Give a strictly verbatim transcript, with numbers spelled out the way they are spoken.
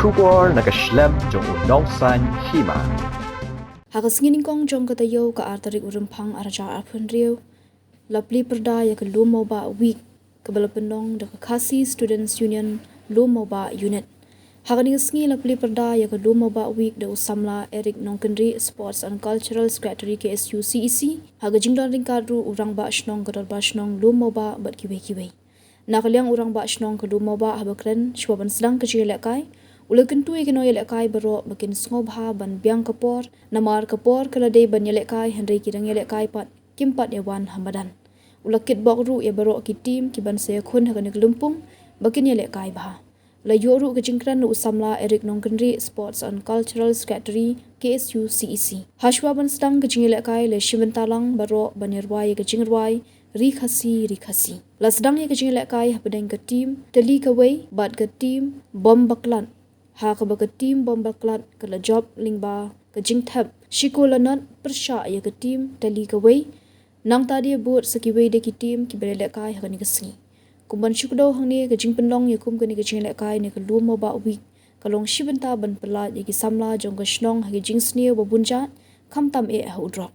Khubor na ka shlem jong u Nongsaiñ Hima. Ha ka sngi nyngkong jong ka taïew, ka ar tarik u Rymphang arhajar arphew hynriew, la plie pyrda ïa ka Lum Mawbah Week, kaba la pynlong da ka Khasi Students Union Lum Mawbah Unit. Ha kane ka sngi la plie pyrda ïa ka Lum Mawbah Week da u samla Eric Nongkynrih, Sports and Cultural Secretary K S U C E C. Ha ka jingdon ryngkat ruh u Rangbah Shnong ka Dorbar Shnong Lum Mawbah bad kiwei kiwei. Na ka liang u Rangbah Shnong ka Lum Mawbah, haba kren shuwa ban sdang ka jingïalehkai, u la kyntu ïa ki nongïalehkai baroh ba kin sngewbha ban biang ka por, namar ka por ka la dei ban ïalehkai hynrei ki nongïalehkai pat kim pat ïa wan ha madan. U la kitbok ruh ïa baroh ki team kiban sa ïakhun ha kane ka lympung ba kin ïalehkai bha. La ïoh ruh ka jingkren na u samla Eric Nongkynrih, Sports and Cultural Secretary K S U C E C. Hashwa ban sdang ka jingïalehkai, la shim bynta lang baroh ban ïarwai ïa ka jingrwai Ri Khasi, Ri Khasi. La sdang ïa ka jingïalehkai hapdeng ka team Tylli Kawei bad ka team Bom Baklat. Ha kaba ka team Bom Baklat ka la jop lyngba ka jingthep shiko lanot pyrshah ïa ka team Tylli Kawei. Nangta de bud sa kiwei de ki team kiba la ïalehkai ha kane ka sngi. Kum ban shu kdew hangne, ka jingpynlong ïa kum kane ka jingïalehkai ne ka Lum Mawbah Week ka long shi bynta ban pyllait ïa ki samla jong ka shnong ha ki jingsniew ba bun jait, khamtam eh ha u drok.